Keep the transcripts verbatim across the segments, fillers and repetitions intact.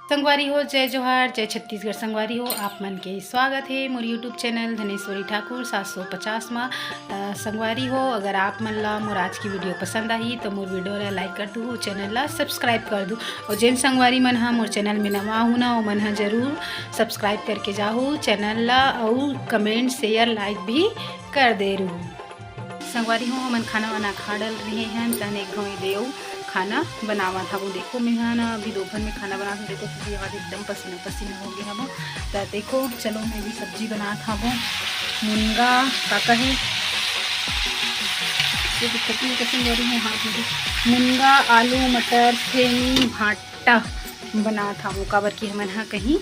संगवारी हो, जय जोहार, जय छत्तीसगढ़। संगवारी हो, आप मन के स्वागत हे मोर YouTube चैनल धनेश्वरी ठाकुर सात सौ पचास मा। त संगवारी हो, अगर आप मन ला मोर आज की वीडियो पसंद आही, तो मोर वीडियो ला लाइक कर दू, चैनल ला सब्सक्राइब कर दू। और जेन संगवारी मन हा मोर चैनल में नवा आहू ना, ओमन हा जरूर सब्सक्राइब करके जाहू चैनल ला, और कमेंट, शेयर, लाइक भी कर दे रहू। संगवारी हो, हमन खाना वाना खा डल रहे हन, तहन एक घाव एदे अउ खाना बनावत हबो। देखो, मैं हा ना अभी दोपहर में खाना बनात हूँ। देखो, पूरी हाथ एकदम पसीना पसीना हो गया हबो। त देखो, चलो, मैं भी सब्जी बनात हबो। मुनगा, का का हे? ये दिक्कत नहीं, कैसे बोल रही हूँ, हाथ में। मुनगा, आलू, मटर, सेमी, भांटा बनात हबो, काबर कि हमन हा कहीं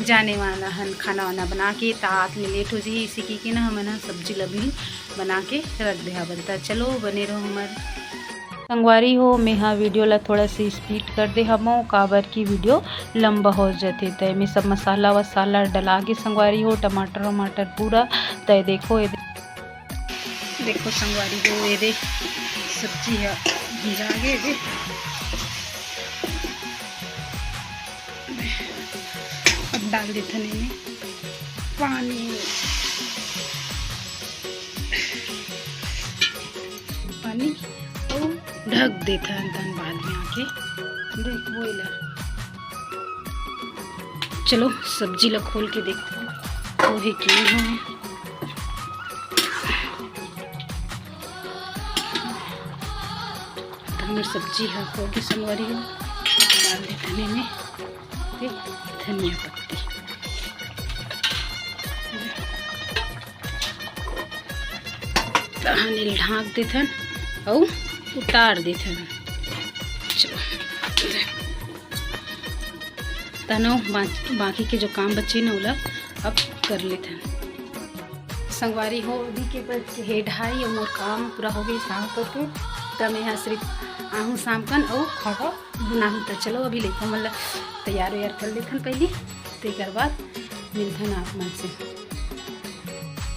जाने वाला हन। खाना वाना बना के त आत में लेट हो जाही, इसी की, की ना हमन हा सब्जी ल भी बना के रख दे हवन। त चलो, बने रहो हमर। संगवारी हो, मैं हा वीडियो ला थोड़ा सा स्पीड कर दे हवं, काबर की वीडियो लंबा हो जाथे। त एमे सब मसाला वसाला डला के संगवारी हो, टमाटर वमाटर पूरा। त देखो, ये दे-, देखो संगवारी हो, ये दे सब्जी है भुंजा गे, ये दे। अब डाल देथन एमे पानी, पानी अउ ढक देथन, तहन बाद में आके देखबो एला। चलो, सब्जी ला खोल के देखबो, होहे कि नहीं होहे। हमर सब्जी ह होगे संगवारी हो, डाल देथन एमे, ए, धनिया पत्ती। तहन एला ढांक देथन अउ उतार देथन। चलो, तनो बाकी के जो काम बचे ना, ओला अब कर लेथन। संगवारी हो, ओदी के बस हेड हाई अउ मोर काम पूरा हो गई साफ करके। त मैं यहाँ सिर्फ आहूँ शाम कन अउ खावा बनाहूँ। त चलो, अभी लइका मन ला तैयार वैयार कर लेथन पहली, तेकर बाद मिलथन आप मन से।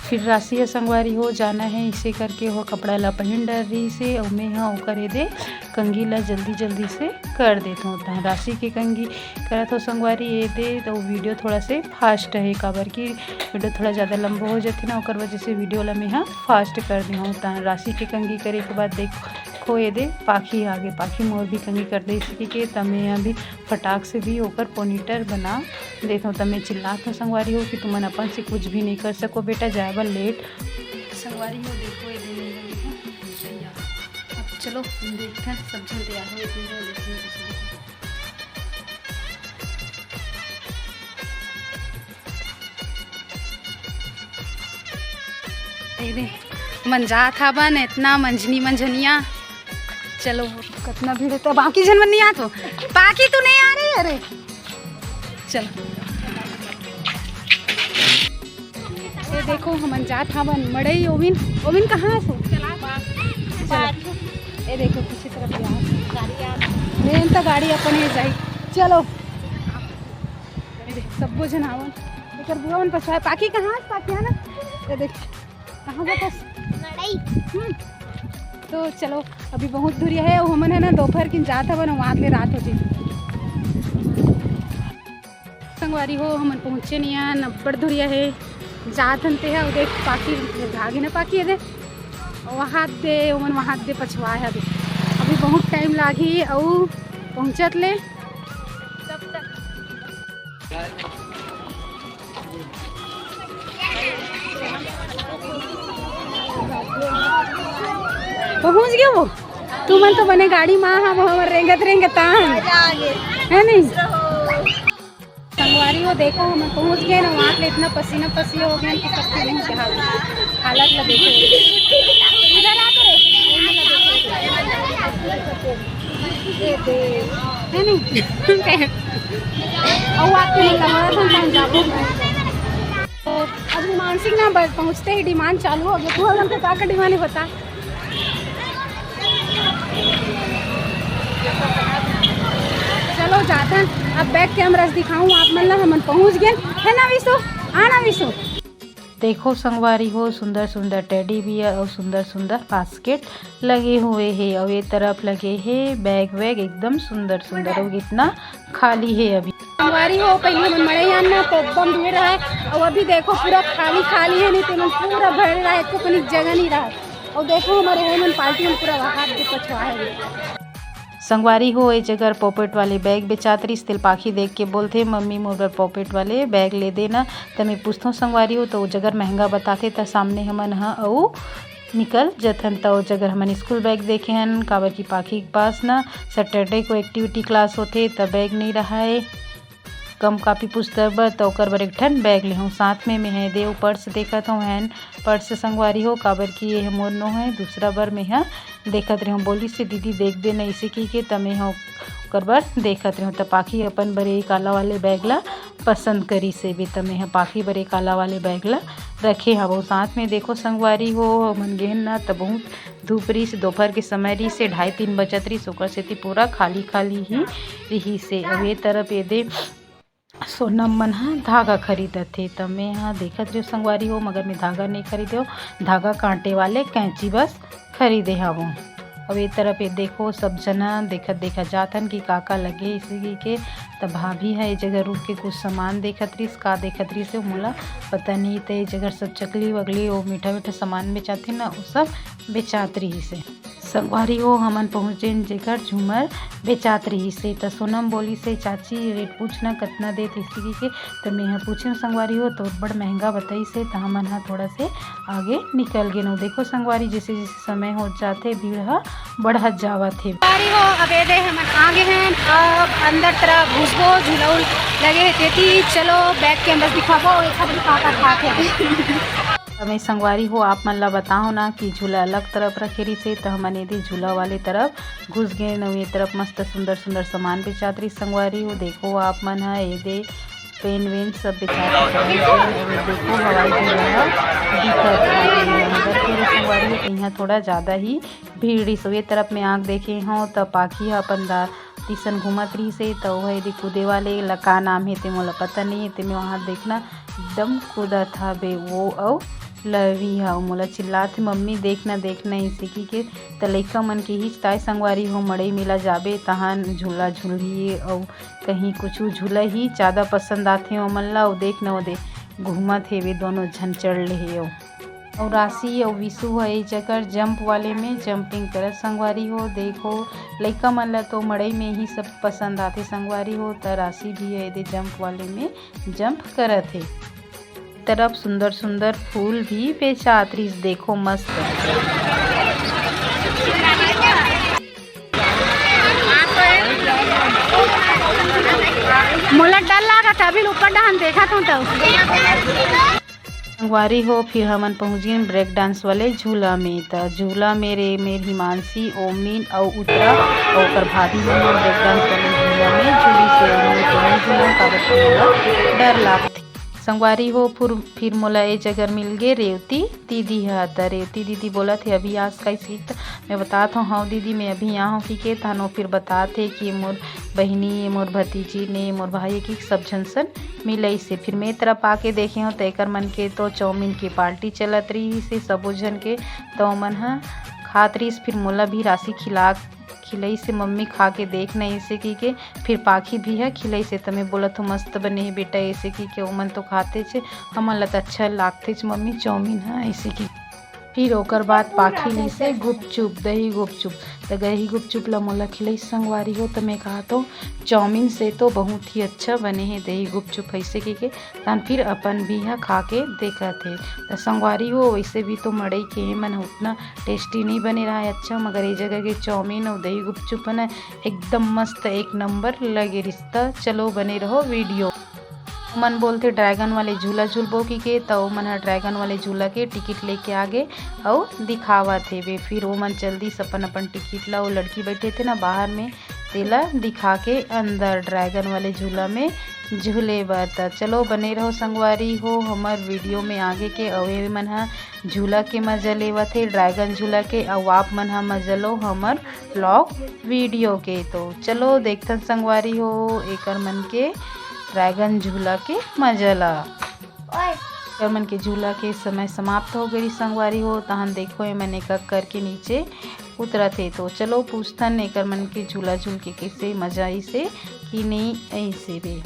फिर राशि ह संगवारी हो जाना है, इसे करके वो कपड़ा ला पहन डर रही से, अउ मैं हा ओकर एदे कंघी ला जल्दी जल्दी से कर देत हूँ। तहाँ राशि के कंघी करत हो संगवारी एदे, तो वीडियो थोड़ा से फास्ट है, काबर कि वीडियो थोड़ा ज़्यादा लंबा हो जाथे ना, ओकर वजह से वीडियो ला मैं हा फास्ट कर दे हूँ। तहाँ राशि के कंघी करे के बाद देखो एदे पाखी आगे, पाखी मोर भी कंघी कर दे इसी के, त मैं अभी फटाक से भी ओकर पोनीटर बना देत हूँ। त मैं चिल्लात हूँ संगवारी हो कि तुमन अपन से कुछ भी नहीं कर सको बेटा, जाए बर लेट। संगवारी हो, देखो, ये दे नहीं रही है। अब चलो, देखते हैं, सब्जी तैयार हो, इतनी देर देखते हैं कैसे। ये दे, मंजात हाबन इतना मंझनी मंझनिया। चलो, कितना भीड़ है, तो बाकी झन मन नहीं आत हो, बाकी तू नहीं आ रही, अरे चलो। ये देखो, हमन जात हावन मड़ई। ओविन, ओविन कहाँ हस? चलो, ये देखो, पीछे तरफ जा। मेन तो गाड़ी अपन ही जाई। चलो, ये देख, सब्बो झन हावन। एकर बुआ मन पछवाए। पाकी कहाँ हस? पाकी, है ना? ये देख, कहाँ गए कस? मड़ई। हम्म। तो चलो, अभी बहुत दूरिया है, अउ हमन है ना दोपहर किन जात हवन, वहाँ ले रात हो जाही। संगवारी हो, हमन पहुँचे नहीं हन, अब्बड़ दूरिया है, जात हन ते है, अउ देख पाकी, भागे ना पाकी, ये दे, वहाँ दे, ओमन वहाँ दे पछवाए हवे, अभी बहुत टाइम लागही, अउ पहुँचत ले तब तक। पहुँच गए वो। तुमन तो बने गाड़ी मा, हम हमर रेंगत रेंगत आन। मजा आ गए। है नहीं? संगवारी हो, देखो, हम पहुँच गए ना, वहाँ पे इतना पसीना पसीना हो गया कि सब चीज़ के हालत, हालत ला देखो। इधर आ तो रे। ये दे। है नहीं? और आपके लिए कमरा था, हम जाबो। तो अब मानसिक ना ब-, पहुँचते ही डिमांड चालू हो गया। तू हमन को का का डिमांड है बता। चलो जाथन, अब बैक कैमरा से दिखाऊं आप मन ला, हमन पहुंच गए, है ना विशु? हाँ ना विशु? देखो संगवारी हो, सुंदर सुंदर टेडी बियर अउ सुंदर सुंदर बास्केट लगे हुए हे। अउ ये तरफ लगे हे बैग वैग, एकदम सुंदर सुंदर। अउ कितना खाली हे अभी। संगवारी हो, पहले हमन मड़ई आन ना तो एकदम भीड़ रहा, अउ अभी देखो पूरा खाली खाली हे, नहीं तो मन पूरा भर रहा है, तो कहीं जगह नहीं रहा। अउ देखो हमारे हो मन पार्टी में पूरा हाथ दे पछवा है। संगवारी हो, ए जगह पॉकेट वाले बैग बेचात रहिस, तेला पाखी देख के बोलथे, "मम्मी, मोर बर पॉकेट वाले बैग ले देना।" त मैं पूछथों संगवारी हो, तो ओ जगह महंगा बताथे, त सामने हमन ह अउ निकल जथन। त ओ जगह हमन स्कूल बैग देखे हन, काबर कि पाखी के पास न सैटरडे को एक्टिविटी क्लास होथे, त बैग नइ रहय कम कापी पुस्तक बर, त ओकर बर एक ठन बैग लेहूँ। साथ में मैं ह दे पर्स देखत हूँ, हैंड पर्स संगवारी हो, काबर कि ये मोर नो है, दूसरा बर मैं ह देखत रहूँ। बोलिस हे, "दीदी देख देना," इसे कहि के, त मैं ह ओकर बर देखत रहूँ। त पाखी अपन बर एक आला वाले बैग ला पसंद करिस हे बे, त मैं ह पाखी बर एक आला वाले बैग ला रखे हवं। साथ में देखो संगवारी हो, हमन गेन ना त बहुत धूप रहिस, दोपहर के समय रहिस हे, ढाई तीन बजत रहिस, ओकर सेती पूरा खाली खाली ही रहिस हे। अउ ये तरफ ये दे सोनम मन ह धागा खरीदत हे, त मैं ह देखत रहियो संगवारी हो, मगर मैं धागा नइ खरीदेव, धागा कांटे वाले कैंची बस खरीदे हवं। अउ ए तरफ ये देखो, सब झन देखत देखत जात हन कि का का लगे इसी के। त भाभी ह ए जगह रुक के कुछ सामान देखत रहिस, का देखत रहिस हे मोला पता नहीं। त ए जगह सब चकली वकली, वो मीठा मीठा सामान बेचाथे ना, वो सब बेचात रहिस हे। संगवारी हो, हमन पहुँचेन जेकर झूमर बेचात रहिस हे। त सोनम बोलिस हे, "चाची, रेट पूछना कतना देत हे?" इसी के। त मैं ह पूछेन संगवारी हो, तो बड़ महंगा बताइस हे, त हमन ह थोड़ा से आगे निकल गेन। देखो संगवारी, जैसे जैसे समय हो जाथे, भीड़ ह बढ़त जावत हे। संगवारी हो, अब ए दे हमन आगे हन, अब अंदर तरफ घुसबो, झूला उल लगे हे तेती। चलो बैठ के अंदर दिखाबो, एक खबर का का खात हे। त मैं संगवारी हो, आप मन ला बताओ ना कि झूला अलग तरफ रखे रहिस हे, त हमन एदे झूला वाले तरफ घुस गेन। अउ ये तरफ मस्त सुंदर सुंदर सामान बेचात रहिस संगवारी हो। देखो आप मन ह एदे पेन वेन सब बेचात रहिस। अउ ये देखो हवाई झूला ह दिखत हे। मगर फिर संगवारी हो, इहाँ थोड़ा ज्यादा ही भीड़ रहिस। ये तरफ मैं आँख देखे हूँ त पाखी ह अपन दा तीसन घूमत रहिस हे, त ओह एदे कूदे वाले ला का नाम हे ते मोला पता नहीं हे, ते मैं वहाँ देखना एकदम कूदत हवे वो अउ लवी ह, मोला चिल्लात हे, "मम्मी देखना, देखना," इसे कहि के। त लइका मन के हिच ताय संगवारी हो, मड़ई मेला जाबे तहान झूला झूलही अउ कहीं कुछु झूला ही ज्यादा पसंद आथे ओमन ला। अउ देखना ओदे घूमत हेवे, दोनों झन चढ़ ले हे अउ अउ राशि अउ विशु ह ए जगह जंप वाले में जंपिंग करत संगवारी हो। देखो लइका मन ला तो मड़ई में ही सब पसंद आथे संगवारी हो, त राशि भी ह एदे जंप वाले में जंप करत हे। तरफ सुंदर सुंदर फूल भी बेचात रहिस, देखो मस्त। मोला डर लागत हे, अभी ऊपर डहन देखत हूँ त। संगवारी हो, फिर हमन पहुँच गेन ब्रेक डांस वाले झूला में। त झूला में रे मेर हिमांशी, ओमिन अउ उत्तरा अउ ओकर भाभी मन ह ब्रेक डांस वाले झूला में झूलिस हे। मैं तो नइ झूलंव, काबर कि मोला डर लागथे। संगवारी हो, फिर, फिर मोला ए जगह मिल गे रेवती दीदी ह। त रेवती दीदी बोलत हे, "अभी आस का सीट?" मैं बतात हूँ, "हाँ दीदी, मैं अभी यहाँ हूँ," कहिके। तहन वो फिर बतात हे कि मोर बहिनी, मोर भतीजी ने, मोर भाई के सब झन सन मिलइस हे। फिर मैं तरफ आके देखे हूँ, त एकर मन के तो चाउमीन के पार्टी चलत रहिस हे सबो झन के, त ओमन ह खात रहिस। फिर मोला भी राशि खिला, खिलइस हे, "मम्मी खा के देख ना," ऐसे कहिके। फिर पाखी भी ह खिलइस हे, त मैं बोलत हूँ, "मस्त बने हे बेटा," ऐसे कहिके। ओमन तो खातेच हे, हमन ला त अच्छा लागतेच मम्मी चाउमीन ह, ऐसे कहिके। फिर ओकर बाद पाखी लिसे गुपचुप, दही गुपचुप। त दही गुपचुप ला मोला खिलइस संगवारी हो, त मैं कहत हूँ, चाउमीन से तो बहुत ही अच्छा बने हे दही गुपचुप, ऐसे कहिके। तहन फिर अपन भी ह खा के देखत हे। त संगवारी हो, वैसे भी तो मड़ई के मन उतना टेस्टी नहीं बने रहा है अच्छा, मगर ये जगह के चाउमीन अउ दही गुपचुप है ना, एकदम मस्त, एक नंबर लगे रिस। त चलो बने रहो वीडियो। ओमन बोलथे ड्रैगन वाले झूला झूलबो कहिके, त ओमन ह ड्रैगन वाले झूला के टिकट लेके आगे अउ दिखावत हेबे। फिर ओमन जल्दी से अपन अपन टिकट ला, वो लड़की बैठे थे ना बाहर में, तेला दिखा के अंदर ड्रैगन वाले झूला में झूले बर। त चलो बने रहो संगवारी हो हमर वीडियो में आगे के। अउ एमन ह झूला के मजा लेवत हे, ड्रैगन झूला के, अउ आप मन ह मजा लो हमर व्लॉग वीडियो के। तो चलो देखथन संगवारी हो एकर मन के ड्रैगन झूला के मजा ला। ओए, एकर मन के झूला के समय समाप्त हो गई संगवारी हो। तहन देखो, एमन एक एक करके नीचे उतरत हे। तो चलो पूछथन एकर मन के झूला झूल के कैसे मजा आइस हे कि नहीं आइस हे बे।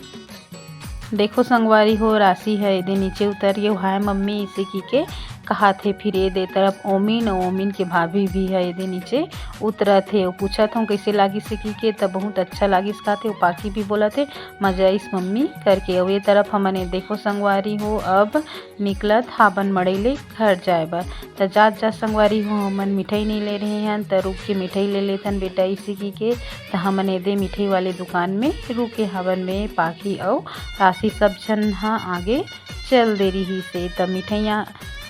देखो संगवारी हो, राशि ह एदे नीचे उतर गे, "हाय मम्मी" इसे की के कहात हे। फिर एदे तरफ ओमिन, ओमिन के भाभी भी ह एदे नीचे उतरत हे। वो पूछत हो कैसे लागिस हे की के, त बहुत अच्छा लागिस कहत हे। वो पाखी भी बोलत हे, "मजा आइस मम्मी" करके। अउ ये तरफ हमन ए देखो संगवारी हो, अब निकलत हाबन मड़ई ले घर जाए बर। त जात जात संगवारी हो, हमन मिठाई नहीं ले रहे हन, त रुक के मिठाई ले लेथन बेटा इसे की के। त हमन एदे मिठाई वाले दुकान में रुके हावन में पाखी अउ राशि सब झन ह आगे चल दे रहिस हे। त मिठाइयाँ,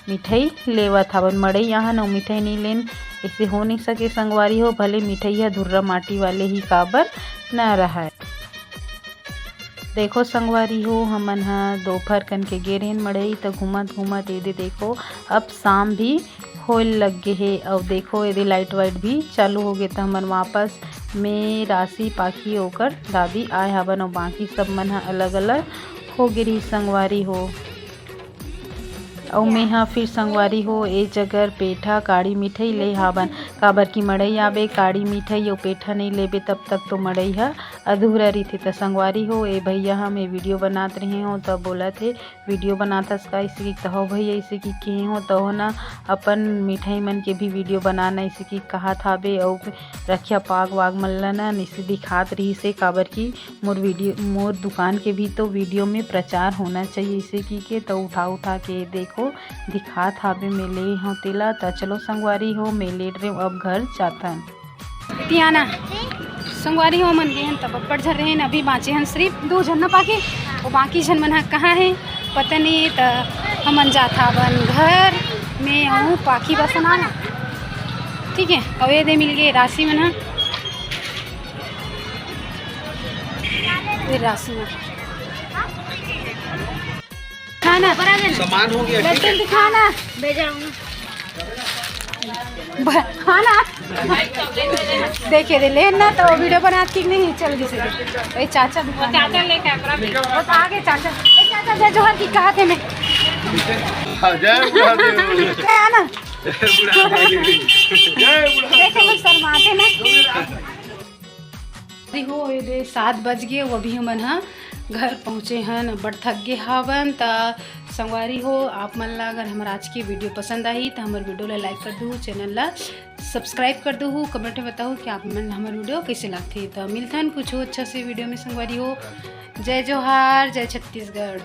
मिठाई लेवत हावन मड़ई आहन अउ मिठाई नहीं लेन, ऐसे हो नहीं सके संगवारी हो, भले मिठाई ह धुर्रा माटी वाले ही काबर न रहय। देखो संगवारी हो, हमन ह दोपहर कन के गे रहेन मड़ई, त घूमत घूमत एदे देखो अब शाम भी होए लग गे हे। अउ देखो एदे लाइट वाइट भी चालू हो गे, त हमन वापस में राशि पाखी ओकर दादी आए हावन अउ बाकी सब मन ह अलग अलग हो गे रही संगवारी हो। अउ मैं ह फिर संगवारी हो ए जगर पेठा काड़ी मिठाई ले हावन, काबर कि मड़ई आबे काड़ी मिठाई अउ पेठा नहीं लेबे तब तक तो मड़ई ह अधूरा रहिथे। त संगवारी हो ए भैया हम ए वीडियो बनात रहे हो त बोलत हे वीडियो बनात हस का इसे कि कहो भैया इसे कि कहे हो तो ना अपन मिठाई मन के भी वीडियो बनाना इसे कि कहात हाबे अउ रखिया पाग वाग मन ल ना इसे दिखात रहिस हे काबर कि मोर वीडियो, मोर दुकान के भी तो वीडियो में प्रचार होना चाहिए, इसे की के तो उठा उठा के देखो दिखात हाबे मैं ले हूँ तेला। त चलो संगवारी हो, मैं लेट रहे हूँ, अब घर जाथन। तियाना संगवारी हो, मन गेहन तब अब्बड़ झन रहेन, अभी बाँचे हन सिर्फ दो झन न पाके, वो बाकी झन मन ह कहाँ हे पता नहीं। त हमन जात हावन घर में, हूँ पाखी बस ना, ठीक है। अउ ये दे मिल गए राशि मन ह, ये राशि मन खाना सामान हो गया, ठीक है। बर्तन दिखाना। भेजा हूँ। ब-, हाँ ना। देखे दे लेन ना तो वीडियो बना के नहीं चल गई से। ए चाचा दुकान चाचा ले कैमरा में। वो तो आगे चाचा। ए चाचा जय जोहार की कहा थे मैं। हाँ, जय बुढ़ा देव। क्या है ना? जय बुढ़ा देव। जय बुढ़ा देव। देखे लोग शर्माते ना। देखो, ये दे सात बज गए, वो भी हमन ह घर पहुँचे हन, बड़ थक गए हवन। त संगवारी हो, आप मन ला अगर हमर आज की वीडियो पसंद आही त हमर वीडियो ला लाइक कर दू, चैनल ला सब्सक्राइब कर दू, कमेंट में बताओ कि आप मन ला हमर वीडियो कैसे लगथे। त मिलथन कुछ अच्छा से वीडियो में संगवारी हो। जय जोहार, जय छत्तीसगढ़।